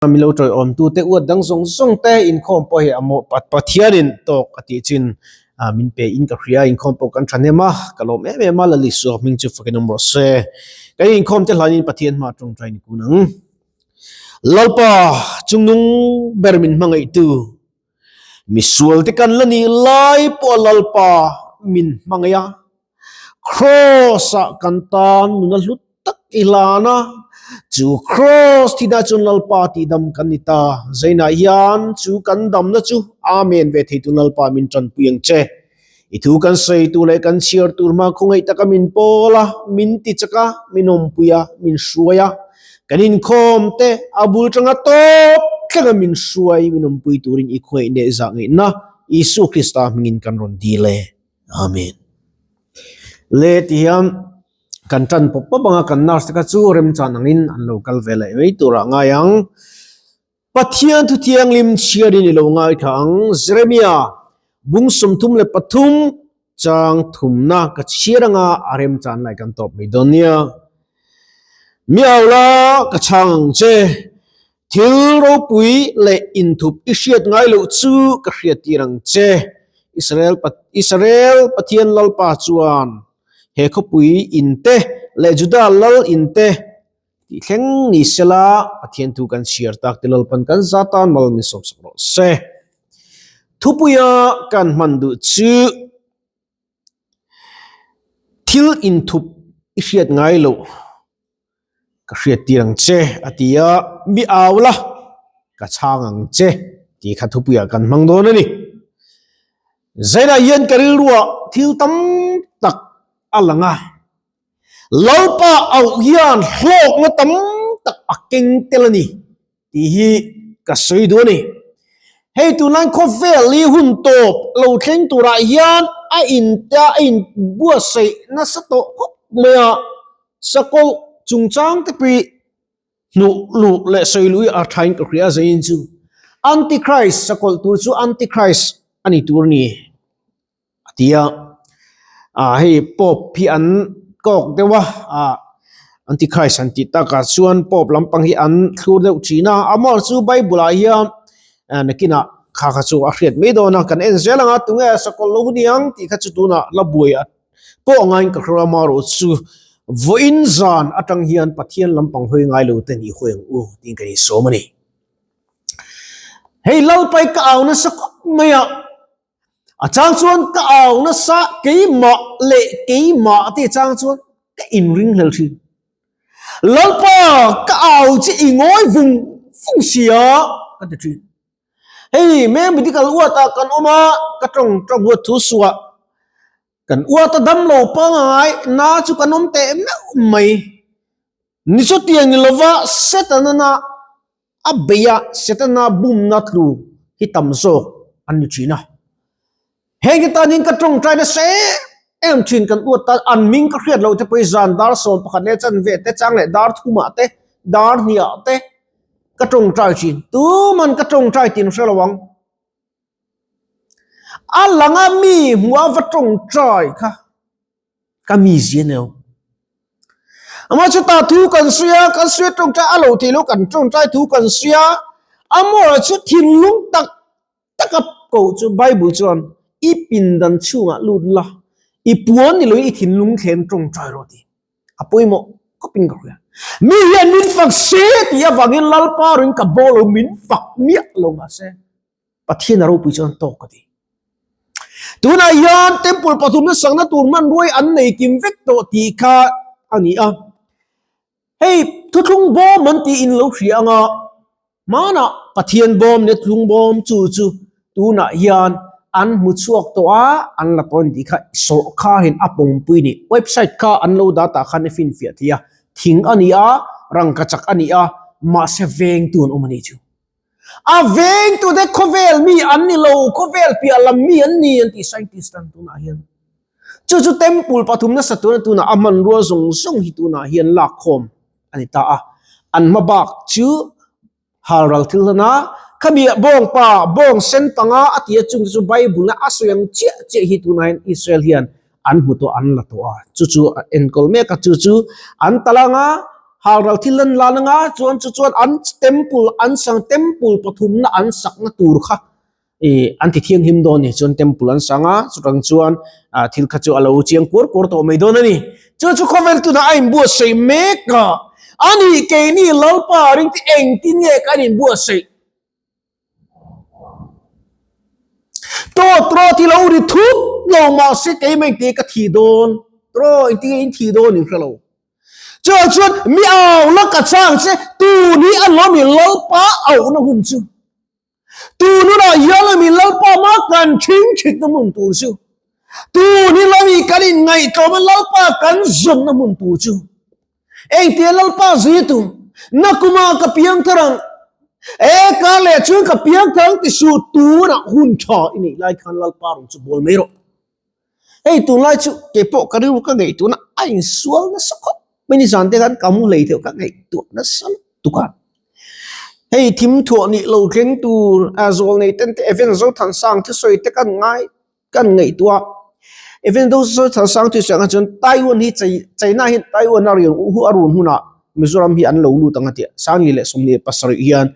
Min lo tawiawmtu te uat dang zawng zawng te inkhawm pawh hi a mawh Pathianin tawk a tih chin min pe in ka hria inkhawm pawh kan thahnem a, ka lawm em em a Lalisua hming chu fakin awm rawh se. Kan inkhawm te hlanin Pathian hma tawngtai ni kun ang. Lalpa chungnung ber min hmangaihtu misual te kan la nih lai pawh Lalpa min hmangaih a, Kraws ah kan tan nuna hlut tak i hlan a, chu kraws thinah chuan Lalpa tihdam kan ni ta. Zainah hian chu kan damna chu Amen ve thei tu Lalpa min tanpui ang che. I thu kan sawi tur leh kan chhiar tur hma khawngaih taka min pawl a, min ti chak a, min awmpui a, min hruai a, kan inkhawm te a bul tanga tawp thlenga min hruai min awmpui turin i khawngaih leh zah ngaihna Isua Krista hmingin kan rawn dil e. Amen. Le ti hian kan tan pawp pawp anga kan nurse te kha chu remchan angin an lo kal ve leh mai turah ngai ang. Pathian thu thianghlim chhiarin i lo ngai tha ang. Jeremia bung 33 chang thumna ka chhiar anga a remchan lai kan tawp mai dawn nia. Mi au la ka chhang ang che. Thil ropui leh inthup i hriat ngai loh chu ka hriat tir ang che. Israel Israel Pathian Lalpa chuan he khawpui in te leh Juda lal in te tih thleng ni sela Pathian thu kan chhiar tak te Lalpan kan za tan mal min sawmsak rawh se. Thupuia kan hman duh chu thil inthup i hriat ngai loh. Ka hriat tir ang che a ti a, mi au la, ka chhang ang che tih kha thupuiah kan hmang dawn a ni. Zainah hian ka rilruah thil tam tak a lang a, Lalpa auh hian hlawkna tam tak a keng tel a ni tih hi ka sawi duh a ni. Hei tunlai khawvel hi hun tawp lo thleng turah hian a intia a inbuatsaih nasa tawh khawp mai a, sakawlh chungchang te pawh hnuh luh leh sawi luh hi a thain ka hria zeiin chu Antichrist sakawlh tur chu Antichrist a ni tur a ni. A ti a, ah hei pope hi an kawk deuh a, ah antichrist an tih takah chuan pope lampang hi an thlur deuh thin a, amaherawhchu chu bible ah hian nakinah kha kha chu a hriat mai dawn a, kan en zel ang a tunge sakawlh lo niang tih kha chu tunah la buai a pawh ngaiin ka hria amaherawhchu chu vawiin zan atang hian Pathian lampang hawi ngai lo te nih hawi ang u tiin kan insawm a ni. Hei Lalpai ka au nasa khawp mai a. A chang chuan ka au nasa keimah leh keimah te chang chuan ka inring hlel thin. Lalpa ka au che i ngawi vung vung sia ka ti thin. Hei me medical ward ah kan awm a, ka tawng tawng huat thu suah. Kan uat a dam lo pangai na chu kan awm teh meuh mai. Ni chutiang ni lova Setana a bei a, Setana bumna tlu hi tam zawk an ni thin a. Heng te tanin ka tawngtai nasa em em thin kan uat tan an hming ka hriat loh te pawh hi zan dar 11 leh chanve te chang leh dar thumah te dar hniah te ka tawngtai thin. Tuman ka tawngtai tin hre lo ang. A langa mi hmuh a va tawngtai kha ka mi zia neo. Ama chu ta thu kan sawi a, kan sawi a tawngtai a lo theih loh kan tawngtai thu kan sawi a, amaherawh chu thinlung tak tak a koh chu Bible chuan i pindan chhungah lut la, i puan ni loin i thinlung thleng tawngtai rawh tih a pawimawh khawpin ka hria. Mi hian min fak se tih avangin Lalpa rawhin ka bo lo min fak miah lo mahse Pathian a ropui chuan tawk ka ti. Tunah hian temple pathumna sakna tur hmanruai an nei kim vek tawh tih kha a ni a. Hei thuthlung bawm an tiin lo hria anga hmanah Pathian bawm leh thuthlung bawm chu chu tunah hian an hmu chhuak tawh a, an la tawn tih kha sawrkharin a pawmpui ni. Website kha an lo dah tah khan i finfiah thei a, thing a ni a, rangkachak a ni a, mahse vengtu an awm a nih chu. A vengtute khawvel mi an ni lo, khawvel piah lam mi an ni an tih scientist an tunah hian. Chu chu temple pathum nasa tuna tunah a hmanrua zawng zawng hi tunah hian lak khawm a ni ta a. An hma bak chu halral thil hlan a, khami bawng pa bawng sen panga a ti a chung te chu Bible a sawi ang chiah chiah hi tunah hian Israel hian an hmu tawh an la tawh a. Chu chu a enkawl mek a, chu chu an talang a. Halral thil an lan anga chuan chu chuan an temple an sang temple pathumna an sakna tur kha ih an ti thianghlim dawn a ni chuan temple an sang a chutang chuan ah thil kha chu a lo chiang kuar kuar tawh mai dawn a ni chu chu khawvel tunah a inbuatsaih mek a ani keini Lalpa ring te engtin nge kan inbuatsaih Tawt rawt hi lo ri thut lo mahse keimah engtin ka thi dawn tawh engtin nge in thi dawn in hre lo. Chuan chuan mi au la ka chang che tun hi a lawm i Lalpa auhna hun chu. Tun hunah hian lawm i Lalpa mah kan thing thitna hmun tur chu. Tun hi lawm i kan inngaihtlawm a Lalpa kan zawnna hmun tur chu. Engtia Lalpa zui tum, nakuma ka piang thar ang, e kar leh chuan ka piang thar ang ti suh tunah hun tha i neih lai khan Lalpa rawn chu bawl mai rawh. Hei tunlai chu keipawh ka rilru ka ngaih tuna a insual nasa khawp mai ni zan te khan ka mu hlei theuh ka ngaihtuah nasa lutuk a. Hei thim thuah nih lo thleng tur a zawl nei ten te Evan Zothansang thusawi te kan ngai Kan ngaihtuah Even though Social Sang Tui Sang chuan Taiwan hi China hian Taiwan a rian hu a run hunah Mizoram hi an lo lut ang a tia. Sangli leh 27 hian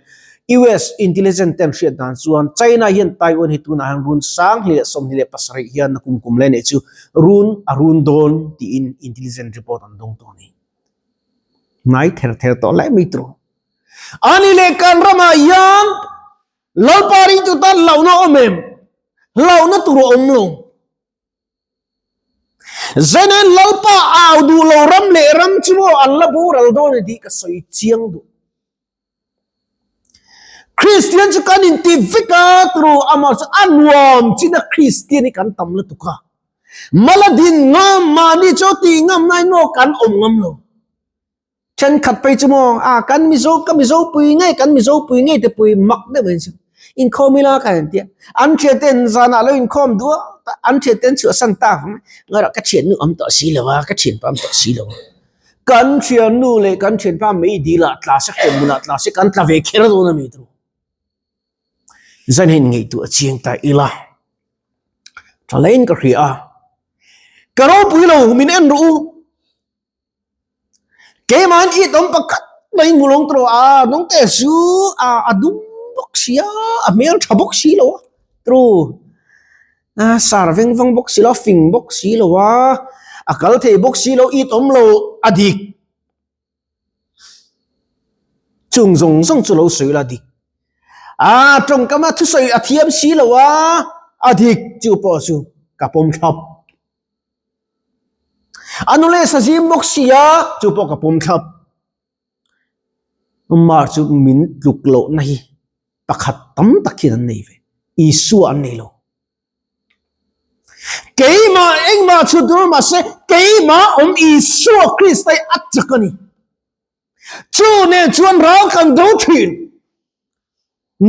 US intelligence ten hriat dan chuan China hian Taiwan hi tunah hian run Sangli leh 27 hian na kum kum leh neih chu run a run dawn tiin intelligence report an dawng tawh a ni. Ngai ther ther tawh lai mai tur. Ani leh kan ramah hian Lalpa ringtu tan hlauhna a awm em? Hlauhna tur a awm lo. Zenen Lalpa au duh lo ram leh ram chu maw an la boral dawn a tih ka sawi chiang duh. Kristian chu kan inti vek a turu amah chu a nuam chin a Kristian hi kan tam lutuk a. Maladin ngam mahni chu tih ngam nai maw kan awm ngam lo. Thenkhat phei chu maw a kan Mizo ka Mizo pui ngei kan Mizo pui ngei te pui mak deuh in chu inkhawm ila ka han tia an thian ten zanah lo inkhawm duh a an thian ten chhuahsan tak ang ngaihtuah ka thiannu awm tawh si lo a ka thianpa awm tawh si lo a kan thiannu leh kan thianpa mei dil ah tla se hremhmun ah tla se kan tla ve kher dawn a mi tur zan hian ngaihtuah chiang ta ila tha hle in ka hria a ka ropui lo min en rawh u. Keimahin i tawm pakhat mai hmu lawng tawh a nung te chu a a dum bawk si a a hmel tha bawk si lo a true a sar veng vang bawk si lo a fing bawk si lo a a kal thei bawk si lo i tawm lo a dik chung zawng zawng chu lo sawi la dik a tawngkam a thusawi a thiam si lo a a dik chu pawh chu ka pawm thlap. A nu leh sazim bawk si a, chu pawh ka pawm thlap. Mar chu min tluk lohna hi pakhat tam tak hian an nei ve. Isua an nei lo. Keimah engmah chhut tur mahse keimah awm Isua Krista hi a chak a ni. Chu nen chuan ral kan do thin.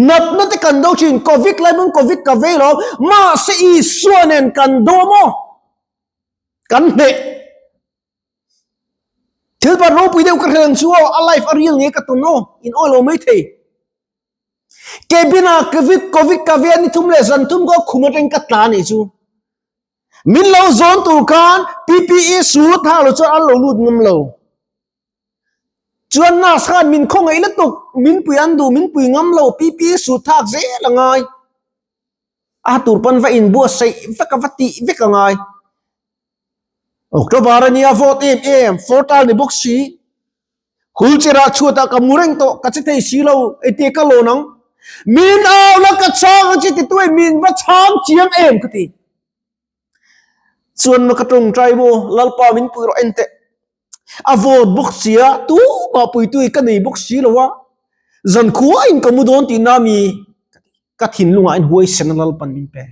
Natna te kan do thin, Covid lai pawn Covid ka vei lo, mahse Isua nen kan do maw? Kan hneh. Thil pat ropui deuh ka hrel ang chu aw, a life a real nge ka tawn aw, in awi lo mai thei. Cabin ah Covid Covid ka vei a ni thum leh zan thum ka khum atangin ka tla anih chu. Min lo zawn tur khan PPE suit hak lo chuan an lo lut ngam lo. Chuan nurse khan min khawngaih lutuk, min pui an duh, min pui ngam lo, PPE suit thak zel a ngai. A tur pawn va inbuatsaih vek a, va tih vek a ngai. October a nia vote em em, fertile ni bawk si. Wheelchair ah chhuatah ka mu reng tawh, ka che thei si lo, engtia ka lawn ang? Min au la ka chhang ang che ti tu e, min va chhang chiang em ka ti. Chuan ma ka tawngtai maw, Lalpa min pui rawh en teh. A vawt bawk sia, tumah puitui ka nei bawk si lo a, zan khuain ka mu dawn tihna mi ka thinlungah hian huaisen a Lalpan min pe.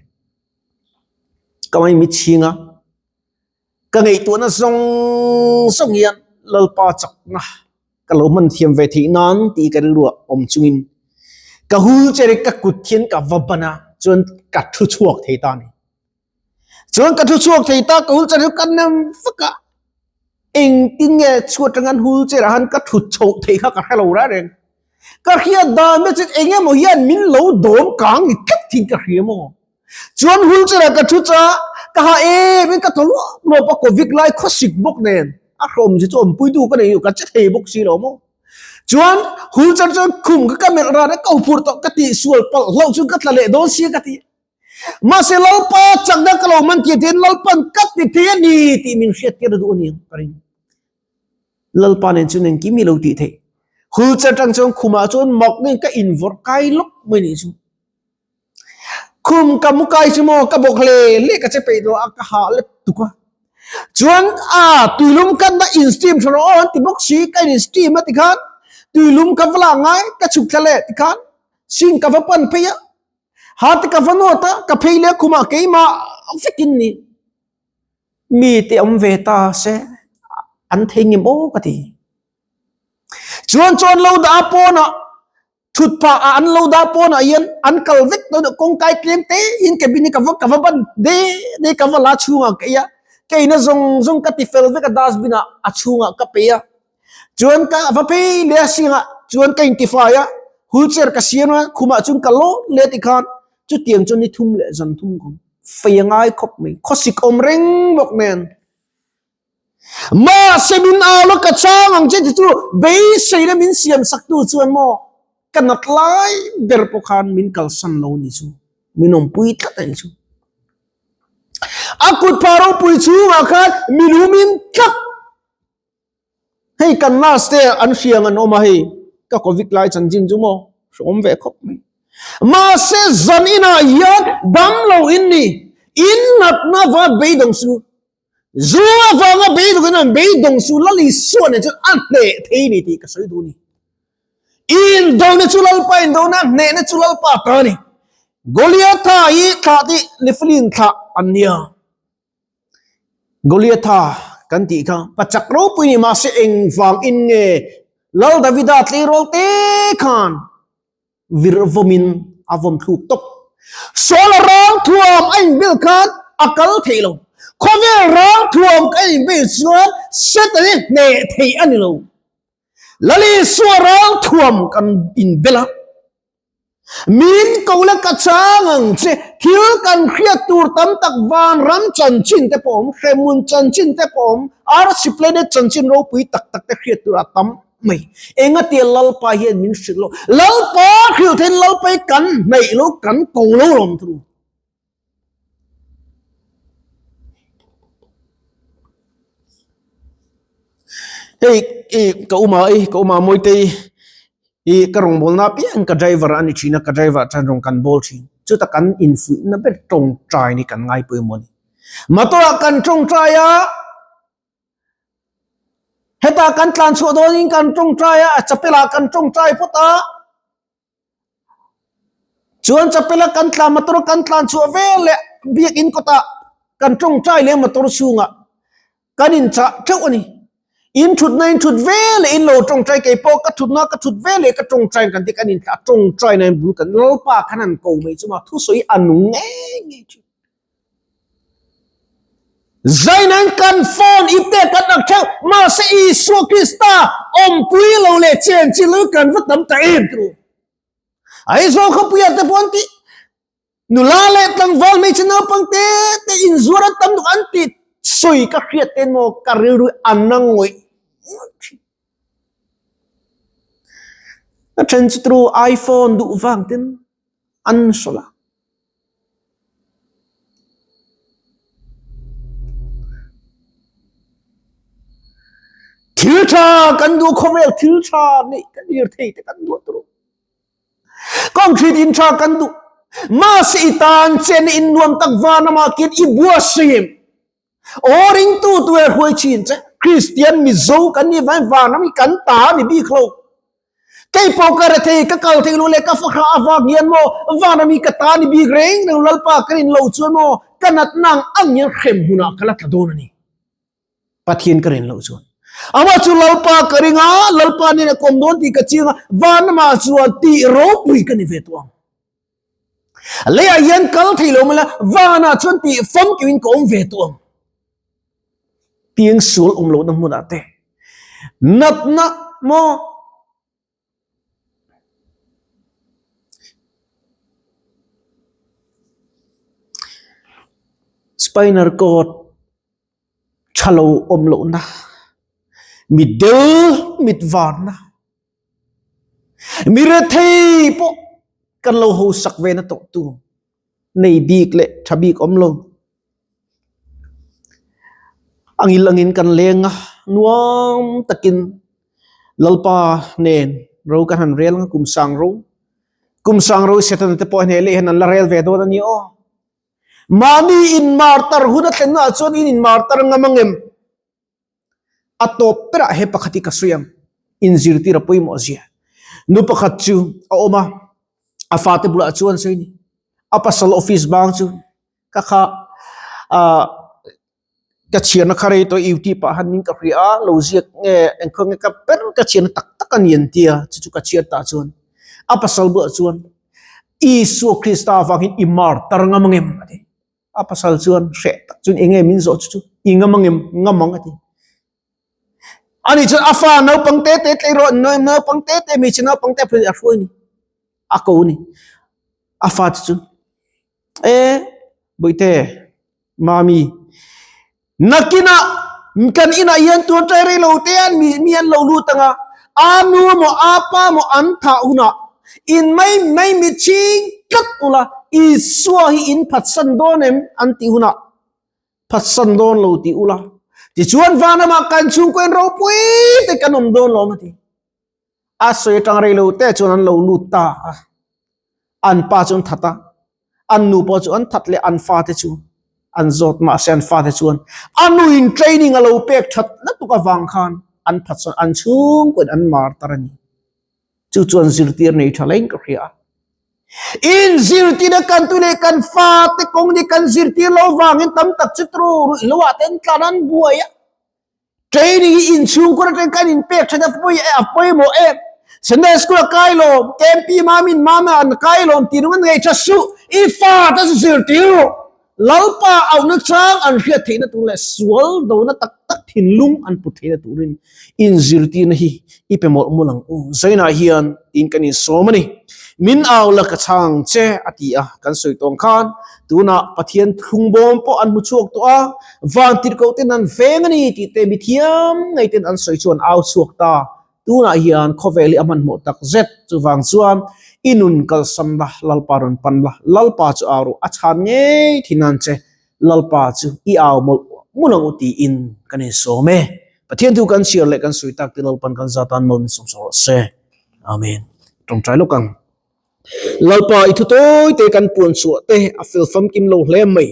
Ka mai mitchhing a, ka ngaihtuahna zawng zawng hian Lalpa chakna ka lo hman thiam ve theih nan tih ka rilruah awm chungin ka hul che ri ka kut hian ka va ban a, chuan ka thu chhuak thei ta a ni. Chuan ka thu chhuak thei ta ka hul che ri ka nem vak a, engtin nge chhuat atang an hul che rah han ka thut chhoh theih kha ka hre lo reng reng. Ka hriat dan te chuan eng emaw hian min lo dawm kang ni tlat thin ka hria maw. Chuan hul che rah ka thu cha ka ha em in ka thaw luap luap a covid lai khawsik bawk nen. A hrehawm zia chu awmpuitu ka nei lo, ka che thei bawk si lo maw. Chuan hul char chuan khum kha ka melh ran a, ka huphurh tawh ka tihsual palh hlauh chuan ka tla leh dawn sia ka ti. Mahse Lalpa chakna ka lo man tir tiin Lalpa'n ka ti thei a ni tih min hriattir a duh a ni ang ka ring. Lalpa nen chuan engkim i lo tih theih. Hul char tang chuan khumah chuan mak nen ka invawrh kai lawk mai nih chu. Khum ka mu kai chu maw ka bawk hle hle ka che peih tawh a ka hah let tuk a. Chuan a tuilum ka na in steam tha rawh aw an ti bawk si ka in steam a tikhan tuilum ka va lak ngai ka chhuk thla leh tikhan sink ka va pan phei a ha te ka va nawt a ka phei leh khumah keimah vekin ni mi te awm ve ta se an thei ngem aw ka ti. Chuan chuan lo dah a pawnah Thut phah ah an lo dah pawn ah hian an kal vek dawn a, kawngkai tlem te in cabin hi ka va ka va ban de de ka va la chhungah ka ei a, ka ina zawng zawng ka ti fel vek a dustbin ah a chhungah ka pe a, chuan ka va phei leh a singah chuan ka intifai a, wheelchair ka siam a, khumah chuan ka lawn leh tikhan chutiang chuan ni thum leh zan thum ka awm, fei a ngai khawp mai, khawsik awm reng bawk nen. Mahse min au la ka chang ang che ti chu beiseina min siam sak tu chuan maw ka nat lai ber pawh khan min kalsan lo ni chu min awmpui tlat a ni chu. A kut phah ropui chhungah khan min humin tlat. Hei kan nurse te an hriang an awm a hei ka covid lai chanchin chu maw hreawm ve khawp mai. Mahse zan inah hian damlo in ni in natna va beidawng su. Zu avanga beidawng in an beidawng chu Lal Isua nen chuan a hneh thei ni tih ka sawi duh a ni. Indona chu Lalpa indona, hnehna chu Lalpa ta a ni. Goliatha hi thlah tih Nephilim thlah an nia. Goliatha kan tih kha pachak ropui ni mahse engvang in nge Lal Davida tleirawl te khan vir vawmin a vawm thluk tawp. Sawl a rang thuam a inbel khan a kal thei lo. Khawvel rang thuam ka inbel chuan Satan hi hneh theih a ni lo. Lal Isua rang thuam kan inbel a. Min ko la ka chang ang che, thil kan hriat tur tam tak vanram chanchin te pawh awm, hremhmun chanchin te pawh awm, arsi planet chanchin ropui tak tak te hriat tur a tam. mai. Engatia Lalpa hian min hrilh lo? Lalpa hrilh thein Lalpa hi kan hnaih lo, kan ko lo lawm thu. Hei i ka uma i ka uma Mawitei i ka rawngbawlna apiang ka driver a ni thin a, ka driver chuan rawn kan bawl thin. Chuta kan infuihna ber tawngtai ni kan ngai pawimawh a ni. Motor ah kan tawngtai a. Heta kan tlan chhuah dawnin kan tawngtai a, chapel-ah kan tawngtai phawt a. Chuan chapel-a kan tlan motor kan tlan chhuah vel leh biakin kawtah kan tawngtai leh motor chhungah kan inchah theuh a ni. In thutna in thut vel leh in lo tawngtai kei pawh ka thutna ka thut vel leh ka tawngtai kan ti kan inthlah tawngtai na in bul kan Lalpa khan an ko mai chu ma thusawi a nung ngei ngei thin. Zainan kan phone i te kan ak theuh mahse Isua Krista awmpui lo leh chen chi lo kan va tam ta em tru. Aizawl khawpuia te pawh an ti nula leh tlangval hmeichhe naupang te te inzuar an tam deuh an ti sawi ka hriat ten maw ka rilru a na ngawih ngawih thin. A then chu tru iPhone duh vang ten an hrawlh a. Thil tha kan duh khawvel thil tha neih kan dir thei te kan duh tur. Concrete in tha kan duh. Mahse i tan chen in nuam tak vanama kin i buatsaih em? Aw ringtu tu e hruai chin che Kristian Mizo kan nih vangin vanram hi kan ta a ni bik lo. Kei pawh ka rethei ka kal thei lo leh ka fakhra avang hian maw vanram hi ka ta a ni bik reng reng Lalpa ka rin loh chuan maw ka natna ang ang hian hrem hunah ka la tla dawn a ni. Pathian ka rin loh chuan. Amah chu Lalpa ka ring a, Lalpa nen a kawm dawn tih ka chiang a, vanramah chuan tih ropui ka ni ve tawh ang. Leiah hian kal thei lo mai la, vanah chuan tih famkimin ka awm ve tawh ang. Tiang sual awm lohna hmunah te, natna maw? Spinal cord tha lo awm lohna. Mitdel mit varna, mi rethei pawh kan lo hosak ve na tawh tu nei bik leh tha bik awm lo. A ngil angin kan leng a, nuam takin Lalpa nen ro kan han rel ang a, kum sang ro. Kum sang ro Setana te pawh hne leh hian an la rel ve dawn a ni aw. Mahni inmartar hun a thlennaah chuan in inmartar ngam ang em? A tawp berah he pakhat hi ka sawi ang, inzirtir a pawimawh zia. Nu pakhat chu a awm a, a fate bulah chuan sawi ni, a pasal office bang chu ka kha ah ka chhiarna kha rei tawh YouTube ah han ning ka hria a, lo ziak nge engkhaw nge ka ber ka chhiarna tak tak a ni an tia, chu chu ka chhiar tah chuan a pasal bulah chuan Isua Krista avangin i martar ngam ang em a ti. A pasal chuan hreh tak chuan enge min zawh chu chu i ngam ang em ngam ang a ti. Ani chuan a fa naupang te te tleiraw naupang te te hmeichhe naupang te a phun a hruai ni a ko ni. A fa chu chu e bawihte mami Nakinah kan inah hian tun ṭai rei lo te an mi mi an lo lut ang a, a nu maw a pa maw an thah hunah in mai mai mi chhing tlat ula Isua hi in phatsan dawn em an tih hunah phatsan dawn lo tih ula tichuan vanramah kan chhungkaw in ropui te kan awm dawn lawm a ti. A sawi atang rei lo te chuan an lo lut ta a, an pa chu an that a, an nu pawh chu an that leh an fate chu an zawt mahse an fate chuan a nu in training a lo pek that lutuk avang khan an phat chuan an chhungkaw in an mar tar a ni. Chu chuan zirtir nei tha leng ka hria a. In zirtirna kan tu leh kan fate kawng ni kan zirtir lo vangin tam tak chu turu ruih lo ah te an tlan an buai a. Training hi inchhungkur atang kan inpek that a pawi a pawimawh em? Sunday school a kai lawm, KMP mamin mama an kai lawm tih nung an ngaih tha suh, i fa te chu zirtir rawh. Lalpa auhna chang an hriat theihna tur leh sual dona tak tak thinlung an put theihna turin inzirtirna hi i pe mawlh mawlh ang u. Zainah hian tiin kan insawm a ni. Min au la ka chhang che a ti a, kan sawi tawng khan tunah Pathian thlungbawm pawh an hmu chhuak tawh a, Van tirhkoh ten an veng a ni tih te mithiam ngei ten an sawi chu an au chhuak ta. Tunah hian khawvel hi a hmanhmawh tak zet. Chuvang chuan i nun kalsan la, Lalpa rawn pan la, Lalpa chu au rawh, a chhan ngei thin ang che, Lalpa chu i au mawlh mawlh ang u tiin kan insawm e. Pathian thu kan chhiar leh kan sawi tak te Lalpan kan zat tan mawlh min sawm sawm rawh se. Amen. Tawngtai lawk ang. Lalpa i thu tawi te kan puan chhuah te a fel famkim lo hle mai.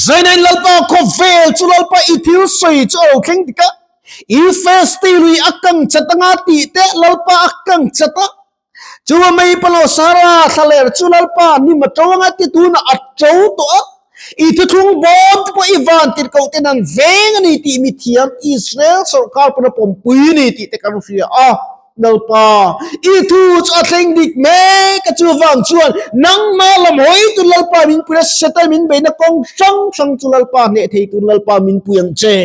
Zainain Lalpa khawvel chu Lalpa i thil sawi chu a lo thleng dik a, i festi lui a kang chat anga tih te Lalpa a kang chat a, chu a mei palo Sara thlaler chu Lalpa ni ma to anga ti tunah a to tawh a, i thuthlung bawm te pawh i van tirhkoh ten an veng a ni tih mithiam Israel sawrkar pawn a pawmpui a ni tih te kan hria a. Lalpa, i thu chu a thleng dik mek a, chuvang chuan nangmah lam hawi tur Lalpa min pui a, Satan min beihna kawng hrang hrang chu Lalpa hneh thei tur Lalpa min pui ang che.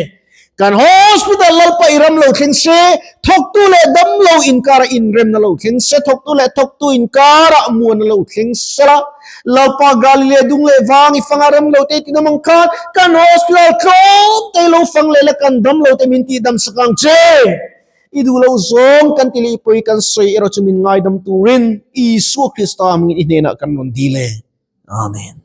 Kan hospital Lalpa i ram lo thleng se, thawktu leh damlo inkarah inremna lo thleng se, thawktu leh thawktu inkarah muanna lo thleng se la, Lalpa Galilea dung leh vang i fanga rem lo te ti namang khan kan hospital tlawm te lo fang leh la kan damlo te min tihdam sak ang che. I duh lo zawng kan ti leh pawi kan sawi erawh chu min ngaidam turin Isua Krista hmingin i hnenah kan rawn dil e. Amen.